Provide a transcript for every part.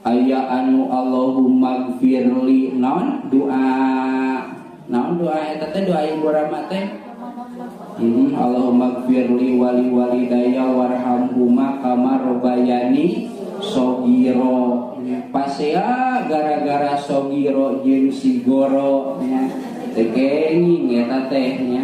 Aya anu Allahummaghfirli, naon doa, naon doa eta teh, doa Ibu Rama teh, Allahummaghfirli wali walidayya warhamhuma kama robayani sogiro. Pasea gara-gara sogiro jeung sigoro nya, teu kenging eta teh nya.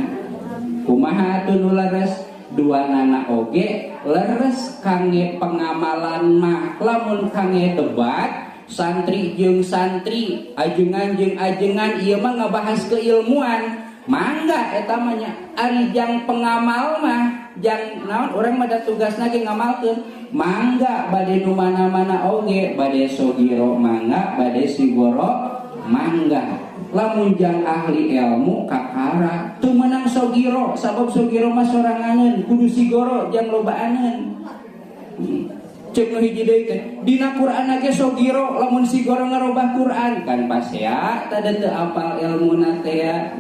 Kumaha atuh nu leres? Dua nana oge leres kangge pengamalan mah. Lamun kangge debat santri jeung santri, ajengan jeung ajengan, ieu mah ngabahas keilmuan, mangga eta mah nya. Ari jang pengamal mah, jang naon, urang mah da tugasna ge ngamalkeun, mangga bade nu mana-mana oge, bade sogiro mangga, bade sigoro mangga. Lamun jang ahli ilmu, kakara teu meunang sogiro, sabab sogiro mah soranganeun, kudu sigoro jang lobaaneun. Cek nu hiji deui teh, dina Quran ge sogiro, lamun sigoro ngarobah Quran kan pasea tada teu apal ilmuna teh ya.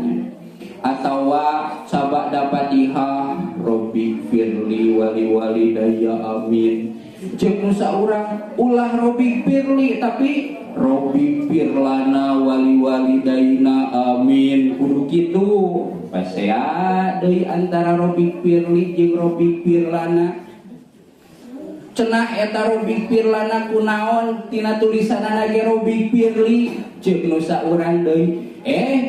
Atawa sabada Fatihah, Robbighfirli wali walidayya amin. Cek nu saurang, ulah Robbighfirli, tapi Robbighfirlana wali walidaina amin, kudu kitu. Pasea deui antara Robbighfirli jeung Robbighfirlana. Cenah eta Robbighfirlana kunaon, tina tulisanana ge Robbighfirli. Ceuk nu saurang deui,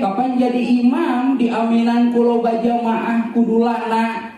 kapan jadi imam diaminan ku loba jamaah kudu lana.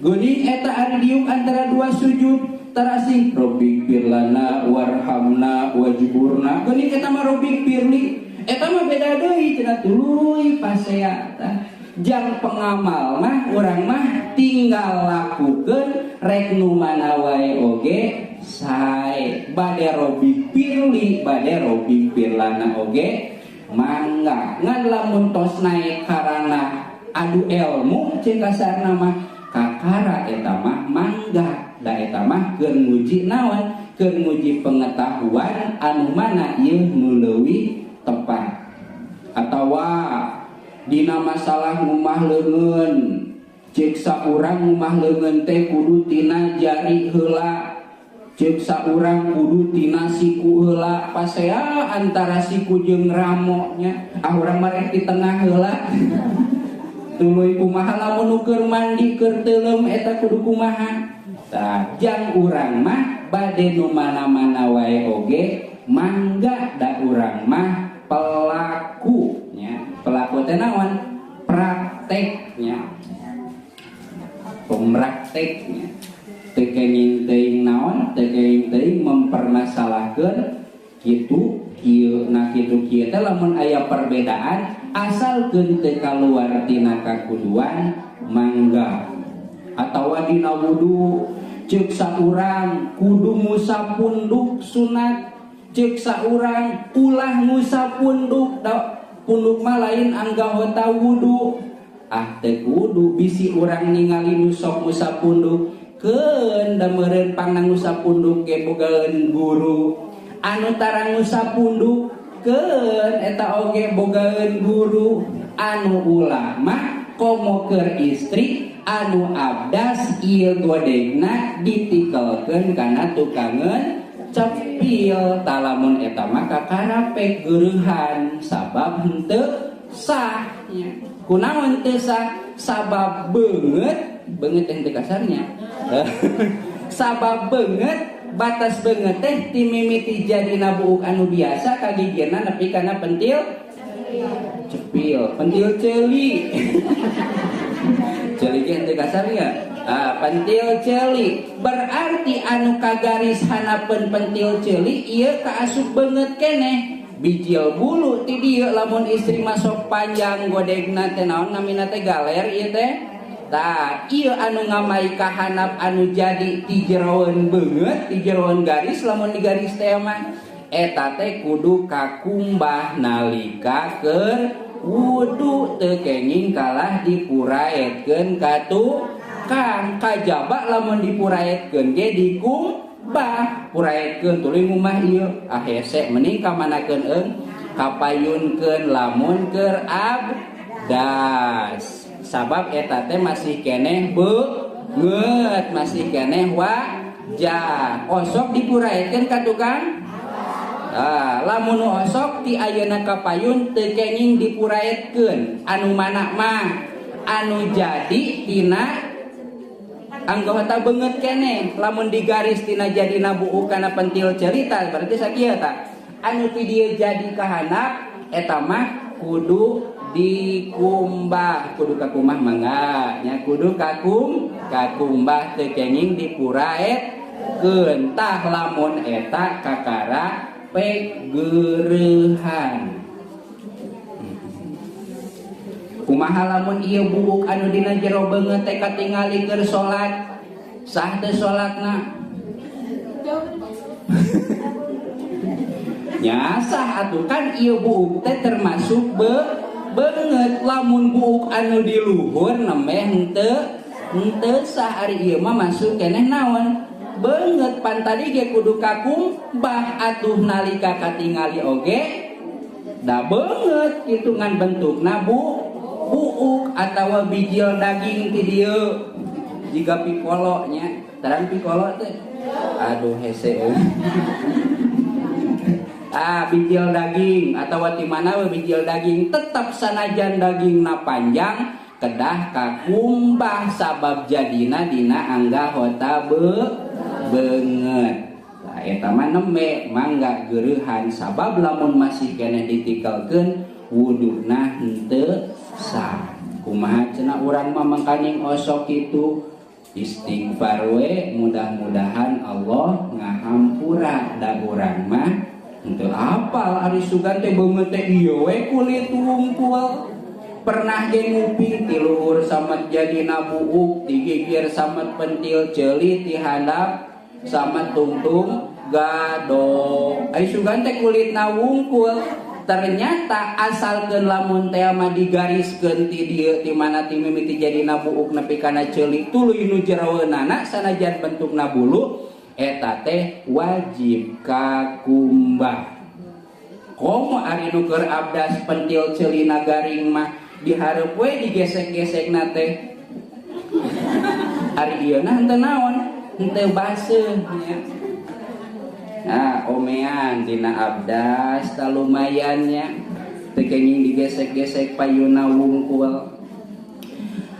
Geuning eta ari diuk antara dua sujud tarasing Robbighfirlana warhamna wajburna, geuning eta mah Robbighfirli, eta mah beda deui cenah. Tuluy pasea tah. Jang pengamal mah urang mah tinggal lakukeun, rek nu mana wae oge sae, bade Robbighfirli, bade Robbighfirlana oge mangga. Ngan lamun tos naik karana adu ilmu, cek kasarna mah kakara eta mah mangga, da eta mah keur nguji naon, keur nguji pengetahuan anu mana ieu nu leuwih tepat. Atawa dina masalah ngumah leungeun, cek saurang ngumah leungeun teh kudu tina jari heula, cek saurang kudu tina siku heula. Pasea antara siku jeung ramo nya. Ah, urang mah rek di tengah heula. Tuluy kumaha lamun nu keur mandi, keur teuleum, eta kudu kumaha? Tah, jang urang mah bade nu mana-mana wae oge mangga, da urang mah pelaku nya. Pelaku teh naon? Prakteknya, pemrakteknya. Teu kenging teuing naon, teu kenging teuing mempermasalahkeun kitu kieu. Nah, kitu kieu teh lamun aya perbedaan, asalkeun teu kaluar tina kakuduan, mangga. Atawa dina wudu, ceuk saurang kudu ngusap punduk sunat, ceuk saurang ulah ngusap punduk, da punduk mah lain anggota wudu. Ah, teu kudu, bisi urang ningali nu sok ngusap punduk, keun da meureun pangna ngusap punduk ge bogaeun guru. Anu tara ngusap punduk, keun eta oge bogaeun guru. Anu ulama komo keur istri anu abdas, ieu godegna ditikelkeun kana tukangeun cepil. Talamun eta mah kakarape geureuhan, sabab henteu sah nya. Kunaon teu sah? Sabab beungeut, beungeut teh kasarnya, sabab beungeut, batas beungeut teh ti mimiti jadina buuk anu biasa kagigirna nepi kana pentil cepil, pentil ceuli. Ceuli ge henteu kasar ya. Ah, pentil ceuli berarti anu kagaris hanapeun pentil ceuli ieu kaasup beungeut keneh. Bijil bulu ti dieu lamun istri masuk panjang godegna teh, naon namina teh, galer ieu teh. Tah, ieu anu ngamai ka handap, anu jadi ti jeroeun beungeut, ti jeroeun garis, lamun di garis teh mah eta teh kudu kakumbah nalika keur wudu, teu kenging kalah dipuraetkeun ka tukang, kajaba lamun dipuraetkeun ge dikumbah. Puraetkeun tuluy ngumah ieu, ah hese, mending kamanakeun eung, kapayunkeun lamun keur abdas, sabab eta teh masih keneh beungeut, masih keneh wajah. Osok dipuraetkeun ka tukang. Ah, lamun nu osok ti ayeuna ka payun teu kenging dipuraetkeun. Anu mana mah anu jadi tina anggota beungeut keneh. Lamun digaris tina jadina buuk kana pentil cerita berarti sakieu tah. Anu ti dieu jadi kahandap eta mah kudu dikumbah, kudu kakumbah mangga nya, kudu kakumbah teu kenging dipuraetkeun. Tah lamun eta kakara pegeurehan. Kumaha lamun ieu buuk anu dina jero beungeut teh katingali keur salat, sah teu salatna? Nya sah atuh, kan ieu buuk teh termasuk beungeut. Lamun buuk anu di luhur nembe henteu sah, ari ieu mah masuk keneh naon? Beungeut. Pan tadi ge kudu kakumbah atuh nalika katingali oge da beungeut kitu ngan bentukna buuk atawa bijil daging ti dieu jiga pikolo nya. Terang pikolo teh aduh hese euy. Ah, bijil daging atawa ti mana we bijil daging tetap sanajan dagingna panjang kedah kakumbah sabab jadina dina anggota beungeut. Nah, eta mah nembe mangga geureuhan sabab lamun masih keneh ditikelkeun wuduna henteu sah. Kumaha cenah urang mah mangkaning osok kitu istighfar we, mudah-mudahan Allah ngahampura da urang mah henteu apal ari sugan teh beungeut teh ieu we kulit wungkul. Pernah ge nguping ti luhur samet jadina buuk, ti gigir samet pentil ceuli, ti handap samet tungtung gado. Ari sugan teh kulitna wungkul. Ternyata asalkeun lamun teh mah digariskeun ti dieu ti mana ti mimiti jadina buuk nepi kana ceuli tuluy nu jeroeunana sanajan bentukna bulu eta teh wajib kakumbah. Komo ari nu keur abdas pentil ceulina garing mah dihareup we digesek-gesekna teh. Ari ieu na henteu naon, henteu baseuh nya. Nah, omean dina abdas ta lumayan nya. Teu kenging digesek-gesek payuna wungkul.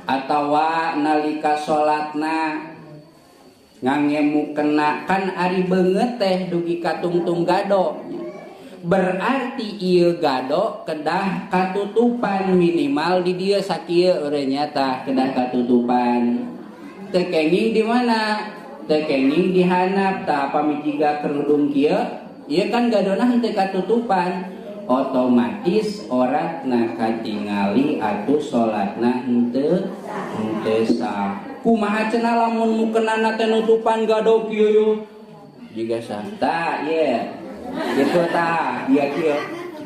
Atawa nalika salatna ngangemu kena kan ari beungeut teh dugi ka tungtung gado. Berarti ieu gado kedah katutupan minimal di dieu sakieu urang nya tah kedah katutupan. Teu kenging di mana? Teu kenging di handap tah pami jiga kerudung kieu, ieu kan gadona henteu katutupan. Otomatis oratna katingali atuh salatna henteu sah. Kumaha cenah lamun mukenana teh nutupan gado kieu yo? Jiga sah tah ieu. Gitu tah, ieu kieu.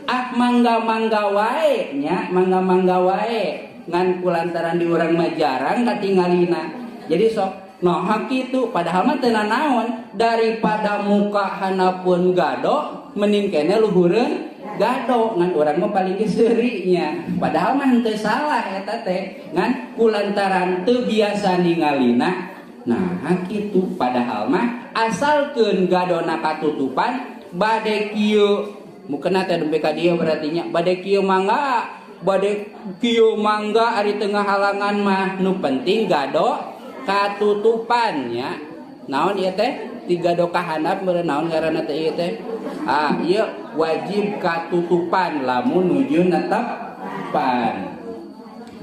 Ah mangga-mangga wae nya, mangga-mangga wae. Ngan kulantaran di urang mah jarang katingalina. Jadi sok nah kitu padahal mah teu nanaon daripada muka hanapun gado mending kene luhureun gado ngan urang mah paling ge seuri nya. Padahal mah henteu salah eta teh ngan kulantaran teu biasa ningalina. Nah kitu padahal mah asalkeun gadona katutupan bade kieu mukena teh nembe ka dieu berarti nya bade kieu mangga bade kieu mangga ari tengah halangan mah nu penting gado katutupan nya. Naon ieu teh tiga gado ka handap meureun naon ngaranna teh ieu teh? Ah ieu wajib katutupan lamun nuju netepan.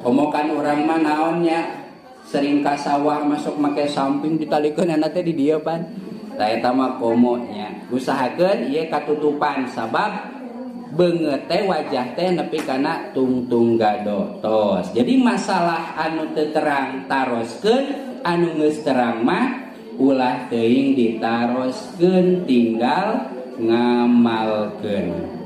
Komo kan urang mah naon nya sering ka sawah masuk make samping ditalikeun teh di dieu pan. Tah eta mah komo nya. Usahakeun ieu katutupan sabab beungeut teh wajah teh nepi kana tungtung gado tos. Jadi masalah anu teu terang taroskeun, anu geus terang mah ulah teuing ditaroskeun tinggal ngamalkeun.